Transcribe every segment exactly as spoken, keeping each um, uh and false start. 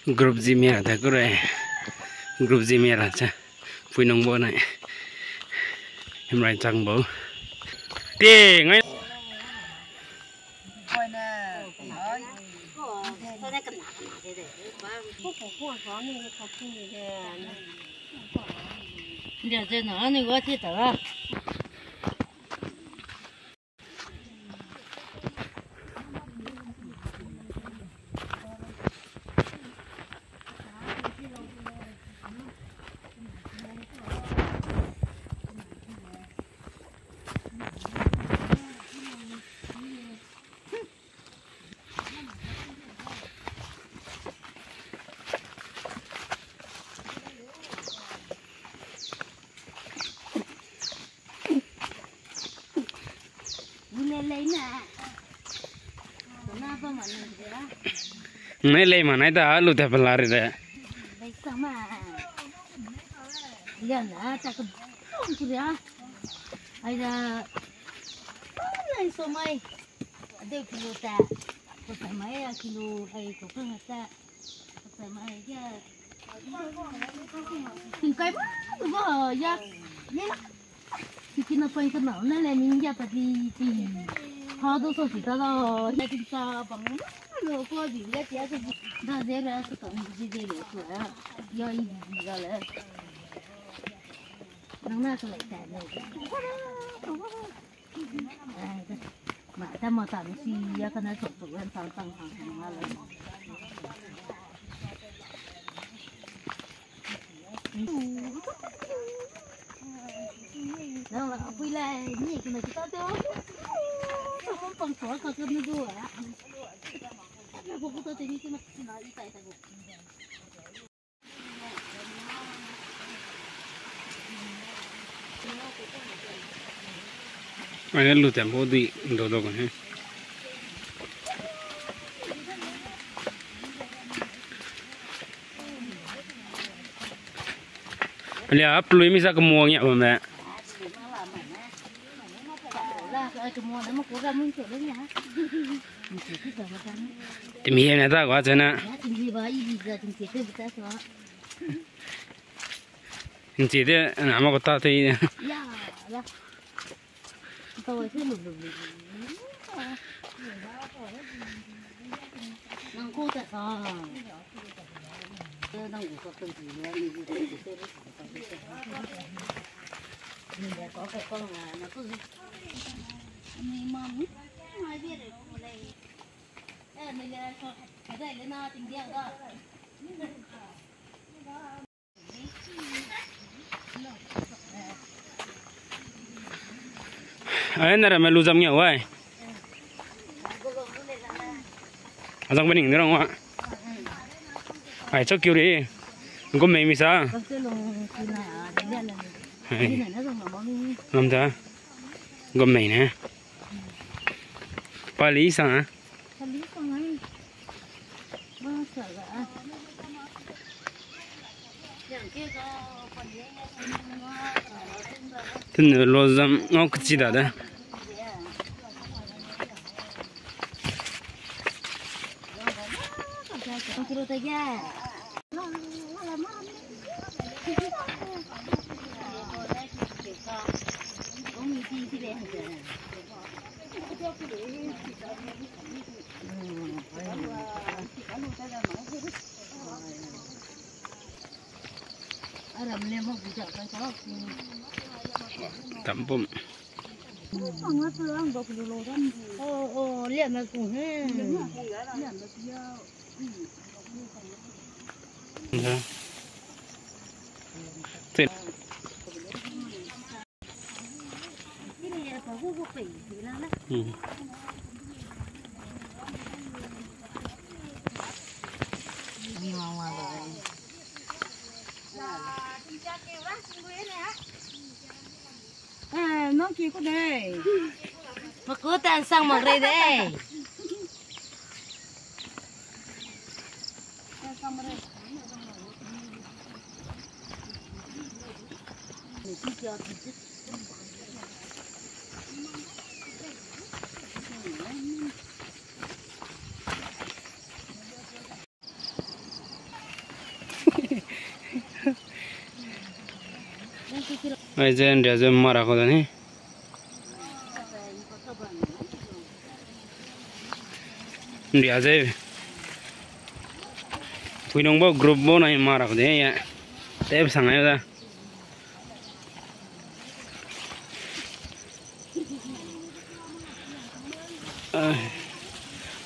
Group zi mia te kure. Group zi mia ra cha. Pui nung bo nai. Himrai chang bo. Te ngai. Ndia ze na ni wa ti ta ra. Ne lei ma nai da, lu te pela re de. Lei sa ma. Lia na, ta ka bong ku ria. Ai da. Ai so mai. Ade kilo ta. Ko ta mai a kilo, ai ko ka ta. Ko ta mai ya. Tingkai ba, ba ya. Ye la. Tikina pai ka na, na le ning ya pa di ti. Ha do so ti ta da, ya ti ta bang na lo ko di ya ti ya ti. Da ze ra so ka ni di de lo so ya. Ya i di da le. Nang na so le ta le. Ai, da. Ma, da ma ta ni si ya ka na so so ran tang tang tang tang na le. Ai, lu tem bo di do do ko he. Alia, a pelui mi sa kemo ngia bam me. Temi ne ta gua chena. Nchi de, na ma ko ta te. Ai, na ramme lu zam ngia wai. Azang bening ne rang wa. Ai, chok kiu ri. Gum mei mi sa. Ai. Ngam da. Gum mei ne. Pali sa. Tene lo zam ngau kechi da de. Tampum. Oh, oh, liame ku he. Eh, nang ki ku dei. Maku tan sang mak rei dei. Ai ze Nria ze mara ko da ni. Nria ze. Puinung bau group bau nai mara ko de ya. Tep sang ai da.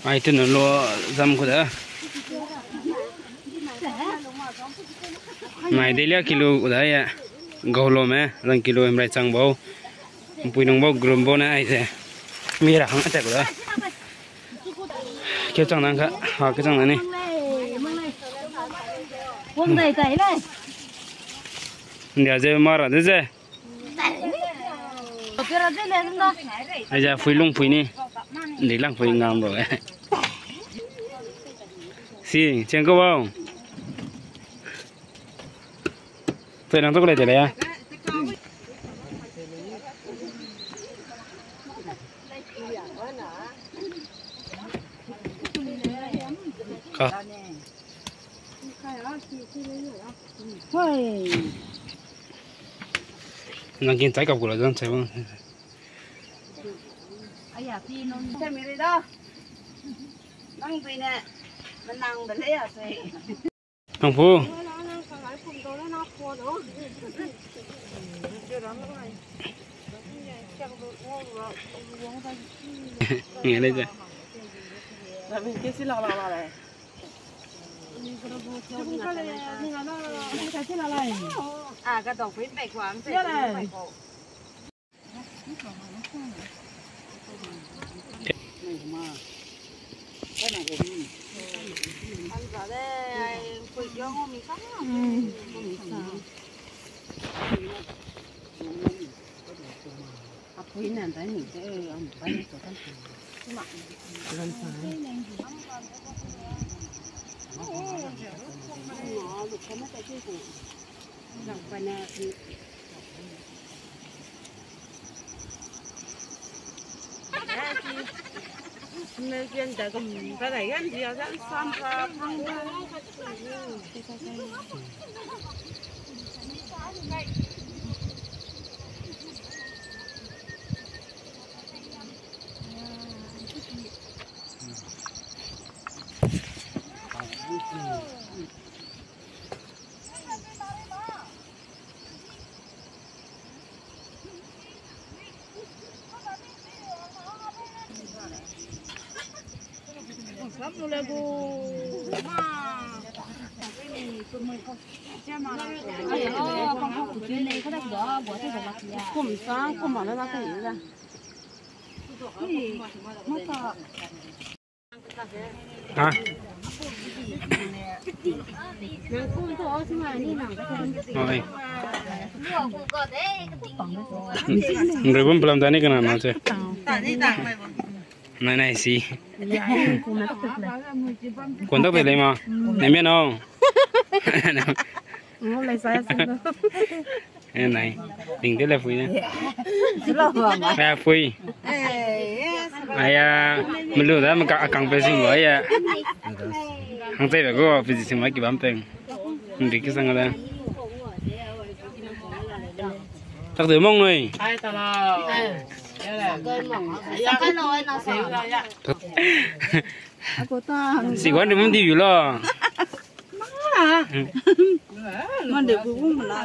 Ai, tu na lo zam ku da. Nai de lia kilo ku da ya. Gau lo me, zang kilo em rai chang bau. Puinung bau group bau na ai ze. Mi ra hang atak ku da. Ke chang nang ka, ha ke chang nang ni. Wang dai tai le. Ndia ze mara de ze. Ai ja pui lung pui ni. Ndi lang pui ngam ro. Si, cheng ko bau. Pui lang to ko le de le ya. Ka. Hoi. Nang kin chai kap ku la zan chai bang. Aya, pi non. Chai mi re da. Nang dui ne. Menang de le ya se. Nang pu. Nge le ze. Ramin ke si la la la le. Kum sang, kum ma na ka yi da. Ha? Oi. Nrui bum pelam tani kena na che. Nai nai si. Kuan tak te lei ma. Nai mia no. Ngau lai sa ya sing do. Eh, nai. Ning de le pui ne. Silo ba ma. Eh, pui. Aya, melu da ma ka akang pe sing ba ya. Hang tai ba go pe sing ma ki bam peng. Ndi ki sang da. Tak de mong noi. Ai ta la. Siguan de mum di yu lo. Mande gu gu mla.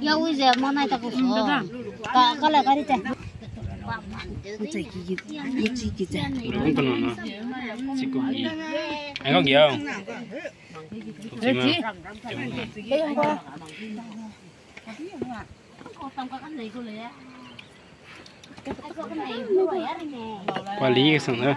Ya ui ze manai ta ku so. Ka ka la ka ri te. Ai ka gi au. Kuali sang da.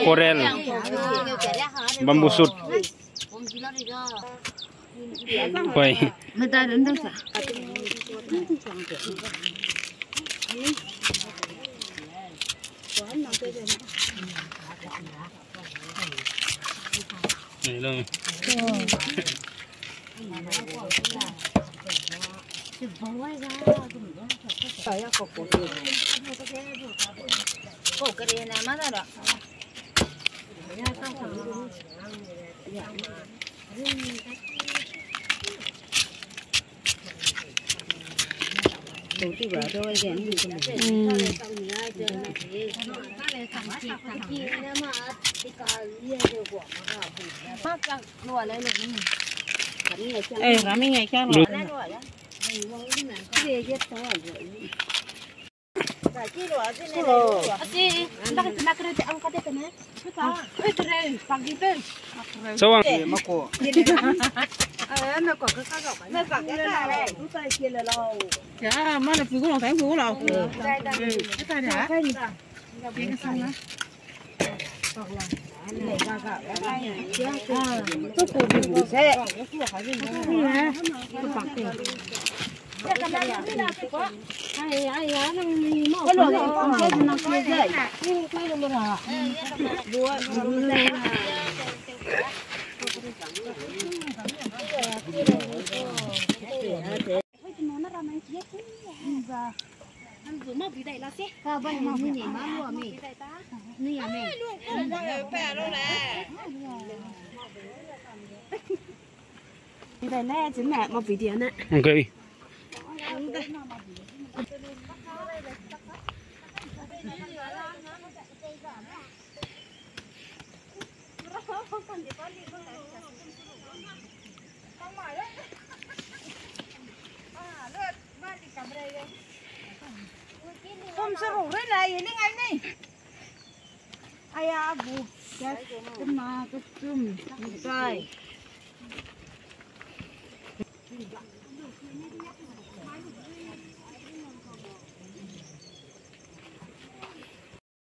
Coral, bamboo shoot. Hoi. Hello. Eh, kami ngai kya lo. Asi, ndak, ndak kere te ang kate kene. Suka, eh, tere, pagi pe. Sawang, eh, mako. Eh, mako ke ka ga. Ya, mana pugu lo, tang pugu lo. Dai, dai. Eh, ka da. Ka da. Ye ka sang na. Okay. Kum seruk rui na ye ning ai nei. Aya bu, gas, kena, kechum, mitai.